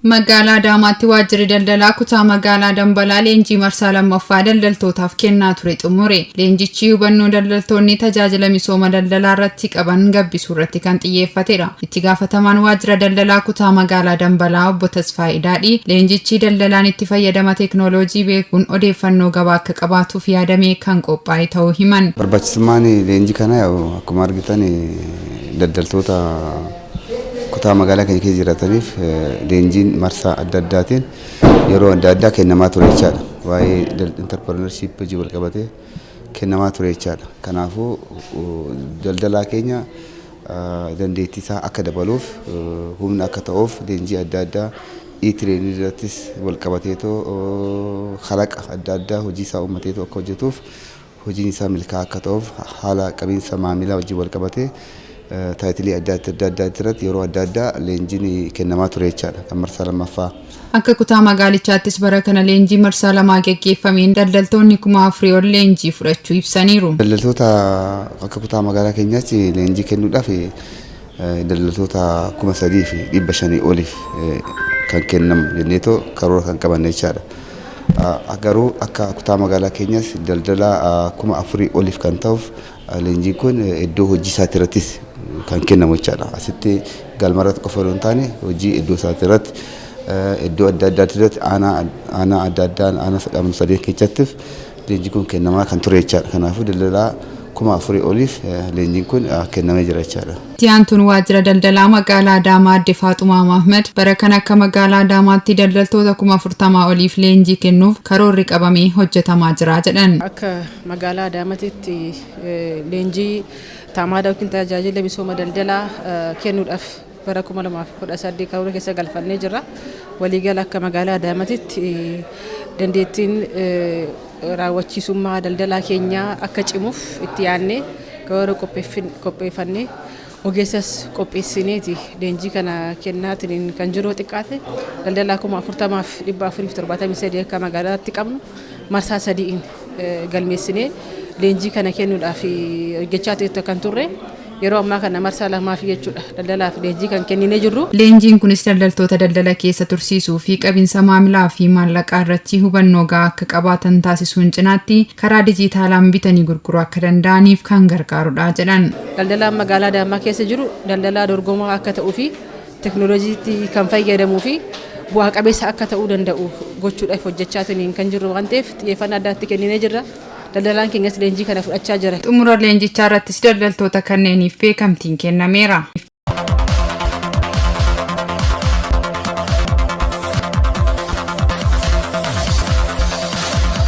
Magaalaa Adaamaatti waajjirri daldalaa kutaa magaalaa Dambalaa leenjii marsaa lammaffaa daldaltootaaf kennaa ture xumure. Leenjichi hubannoo daldaltoonni tajaajila misooma daldalaa irratti qaban gabbisuu irratti kan xiyyeeffatedha. Itti gaafatamaan waajjira daldalaa kutaa magaalaa Dambalaa obbo Tasfaayee Daadhii leenjichi daldalaan itti fayyadama teeknooloojii beekuun odeeffannoo gabaa akka qabaatuuf yaadamee kan qophaa'e ta'uu himan. Barbaachisummaan leenjii kanaa akkuma argitan daldaltoota kutaa magaalaa keenya keessa jiraataniif leenjiin marsaa adda addaatiin yeroo adda addaa kennamaa ture jechaadha. Waa'ee entrepreneurship hojii wal qabatee kennamaa ture jechaadha. Kanaafuu daldalaa keenya dandeettii isaa akka dabaluuf, humna akka ta'uuf, leenjii adda addaa e-training irrattis wal qabateetoo kalaqa adda addaa hojii isaa uummateetoo akka hojjetuuf, hojiin isaa milkaa'aa akka ta'uuf, haala qabiinsa maamilaa wajjin wal qabatee taayitilii adda adda addaa irratti yeroo adda addaa leenjiin kennamaa ture jechaadha kan marsaa lammaffaa. Akka kutaa magaalichaattis bara kana leenjii marsaa lamaa geggeeffameen daldaltoonni 4000 ol leenjii fudhachuu ibsaniiru. Daldaltoota akka kutaa magaalaa keenyaatti leenjii kennuudhaaf daldaltoota 3500 oliif kan kennamu jenneetoo karoora kan qabanne jechaadha. Garuu akka kutaa magaalaa keenyaas daldala 4000 oliif kan ta'uuf leenjiin kun iddoo hojii isaati irrattis kan kennamu jechaadha. Asitti galma irratti qofa osoo hin taane hojii iddoo isaati irratti, iddoo adda addaatti irratti, aanaa adda addaa, aanaa qabnu sadeen keessattis leenjiin kun kennamaa kan ture jechaadha. Kanaafuu daldalaa 4000 oliif leenjiin kun kennamee jira jechaadha. Itti aantuun waajjira daldalaa magaalaa Adaamaa Aadde Faaxumaa Mahmad bara kana akka magaalaa Adaamaatti daldaltoota 40,000 oliif leenjii kennuuf karoorri qabamee hojjetamaa jira jedhan. Akka magaalaa Adaamaatti leenjii taamaadaa yookiin tajaajila misooma daldalaa kennuudhaaf bara 2018 karoora keessa galfannee jirra. Waliigala akka magaalaa Adaamaatti dandeettiin raawwachiisummaa daldalaa keenyaa akka cimuuf itti yaadnee karoora qopheeffannee, ogeessas qopheessineeti leenjii kana kennaatiin kan jiru. Xiqqaate daldalaa 40,473 akka magaalaatti qabnu marsaa sadiin galmeessinee leenjii kana kennuudhaaf hojjechaa kan turre, yeroo ammaa kana marsaa lamaaf jechuudha daldalaaf leenjii kan kenninee jirru. Leenjiin kunis daldaltoota daldala keessa tursiisuu fi qabinsa maamilaa fi maallaqaa irratti hubannoo gahaa akka qabaatan taasisuun cinaatti karaa dijitaalaan bitanii gurguruu akka danda'aniif kan gargaarudha jedhan. Daldalaan magaalaa Adaamaa keessa jiru daldalaa dorgomaa akka ta'uu fi teekinooloojiitti kan fayyadamuu fi bu'aa qabeessa akka ta'uu danda'u gochuudhaaf hojjechaatiin kan jirru waan ta'eef xiyyeeffannaa addaatti kenninee jirra. Daldalaan keenyas leenjii kana fudhachaa jira. Xumura leenjichaa irrattis daldaltoota kanneeniif beekamtiin kennameera.